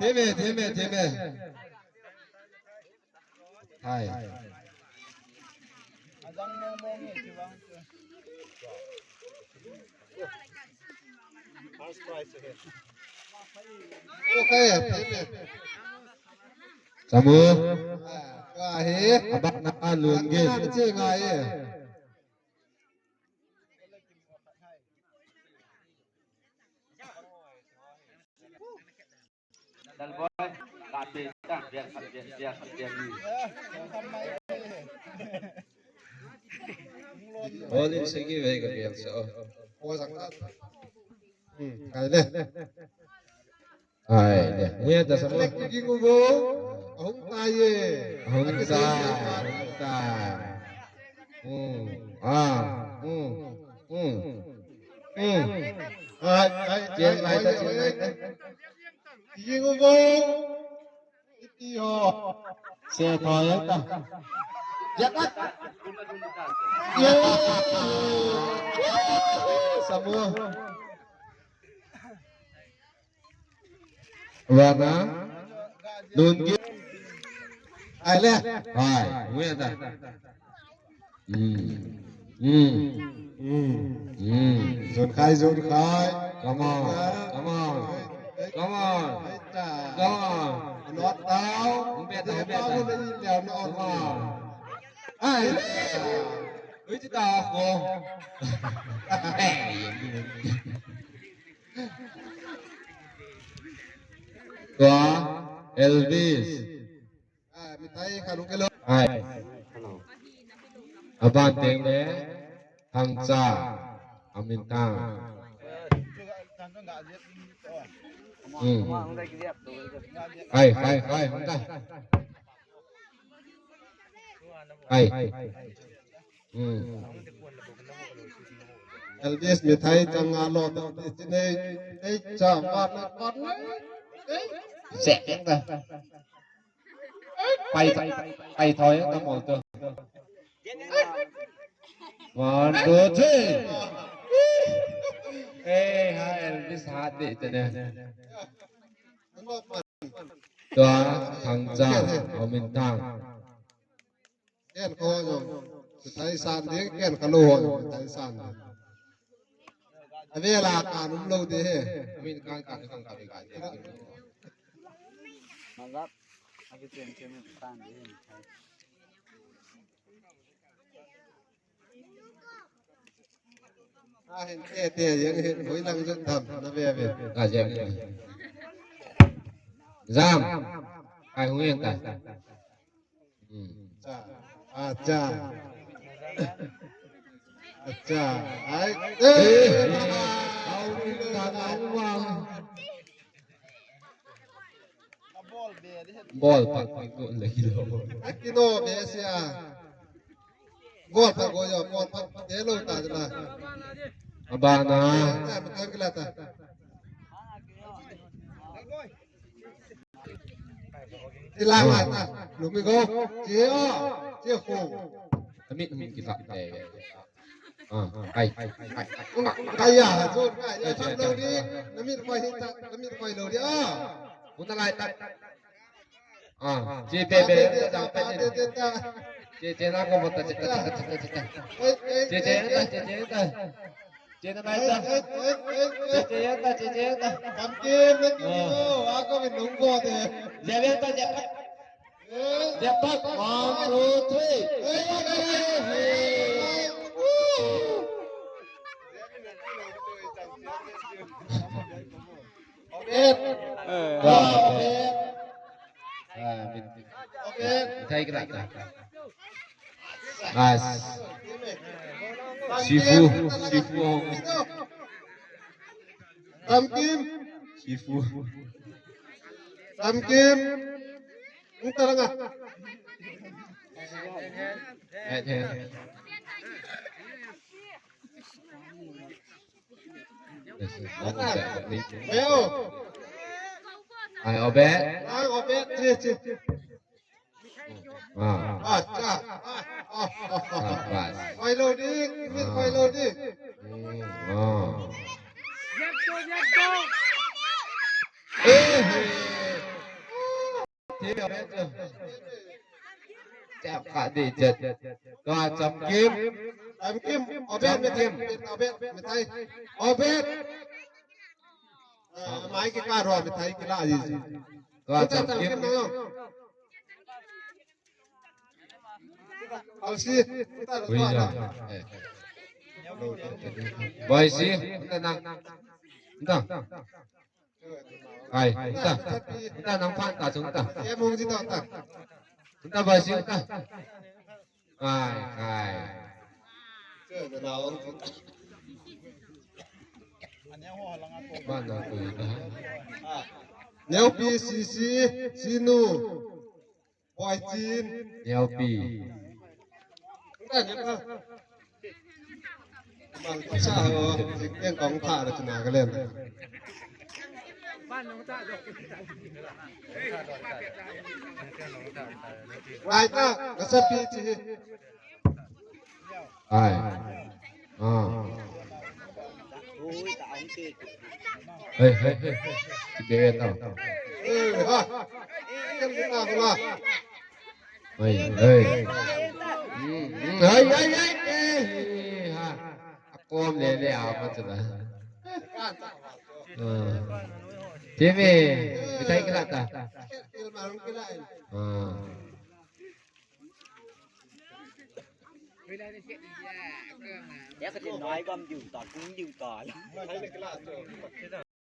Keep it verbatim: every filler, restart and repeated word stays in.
Theme, theme, theme. Hai. Okay, theme. Samu. Ah, kahi. Abana alun gin. Abana che ngai. Dalboy, kati ta, biar, biar, biar, biar ni. Bol in segi ve ka biar sa. O sang ta. Hmm, kai le. Hai, le. Muya ta sa mo. Lek ki ngu bo. Ahung ta ye. Ahung ta, ahung ta. Hmm. Ah. Hmm. Hmm. Hmm. Hai, hai, cheng hai, lai ta, hai, cheng hai, lai ta. Iti ho. Se thoi ta. Ya ta. Ye. Samu. Wana. Lun ki. Ai le. Hai. Muya ta. Hmm. Hmm. Hmm. Hmm. Zun khai, zun khai. Come on. Come on. Come on. Come on. Not now. Hung bet, hung bet. Come on. Ai. Ui, ti ta ko. Tua Elvis. Ah, mithai khat hung kilo. Hai. Aban teng le Thangcha. Amin Thang. Hmm. Hai, hai, hai, hung ta. Hai. Hmm. Elvis mithai chang a lo ta, nei, nei, cha, ma, ma, ma, nei, nei. Zek ta. Pai, pai, pai thoi ta mol to. One, two, three. Eh, ha, Elvis hat de te ne. Tua, Thangcha, Amin Thang. Ken ko jong, mithai san ding, ken ka lo ho jong, mithai san ding. Avela ka num lo de he. Amin kan ka kan ka be ka de. Mazap, agi chen chen san ding. A hin te te yang hin hoi lang jun tham na ve ve. Ka jeng. Jam. Kai hu yang ka. Hmm. Cha. Acha. Acha. Ai. Eh. Bol pat ko le lo. Akino be sia. Bol pat ko yo, bol pat de lo ta la. Abana. Ta ma kan kila ta. Ti la la ta. Lumi ko. Che o. Che ko. Amit hum ki ta te. Ah, ai, ai, ai. Ai ya, jun kai, ya, jam lo di. Namit koi hi ta, namit koi lo di. Ah. Una lai ta. Ah, che pe pe, ta, ta, ta, ta. Che, che na ko mata, che, ta, che, ta, che, ta. Che, che ta, che, che ta. Che na lai ta. Che, che ta, che, che ta. Kam ke, me ki lo, ako me nung ko de. Je ve ta, je ta. Jackpot, one, two, three. Obet. Eh. Wow, Obet. Ah, min. Obet. Thai kena. Nice. Sifu, Sifu. Tamkim. Sifu. Tamkim. Mutaranga. Eh, eh. Ayo. Ai, Obet. Ai, Obet. Che, che. Ah. Ah, cha. Ah, ah, ah, ah. Sabas. Koi lo di, mit koi lo di. Hmm, ah. Eh, eh. Chap kha di chet. Tua Chamkim. Chamkim. Obet mithai. Obet mithai. Obet. Ah, mai kikah ro mithai kila ji. Tua Chamkim. Chamkim na yo. Boisi. Ui ya. Eh. Boisi. Nta nang. Nta. Ai, nta. Nta nang phan ta chung ta. Nta boisi nta. Ai, ai. Ba na kui ta. Neo P C C, Sinu. Boichin. Neo P. Mang sa ho, jing kong tha da chuna ka len. Ngai ta, ka sa pi chi. Ai. Ah. Hey, hey, hey. Sige, ito. Eh, ha. Hey, hey. Hmm, hmm. Hey, hey, hey, hey. Ha. Akom le le, apa tu lah? Ah. Simi, mithai kila ta. Ah. Tia ka tin noi gam diu ta, tung diu ta.